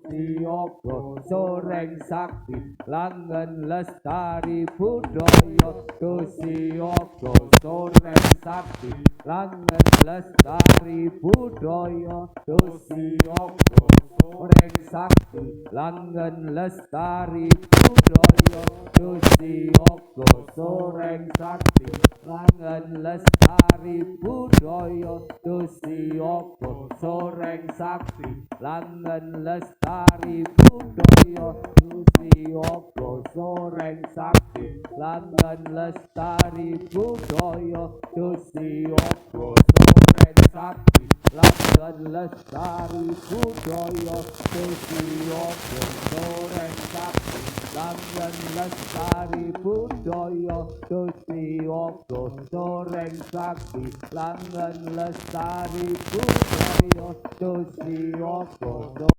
Siaga Soreng Sakti Langen Lestari Budaya. Siaga Soreng Sakti Langen Lestari Budaya. Siaga Soreng Sakti Langen Lestari Budaya. Siaga Soreng Sakti Langen Lestari Budaya. Siaga Soreng Sakti Langen Lestari Budaya. Siaga Soreng Sakti Langen Lestari Budaya. Siaga Soreng Sakti Langen Lestari Budaya. Siaga Soreng Sakti Langen Lestari Budaya. Siaga Soreng Sakti Langen Lestari Budaya. Siaga.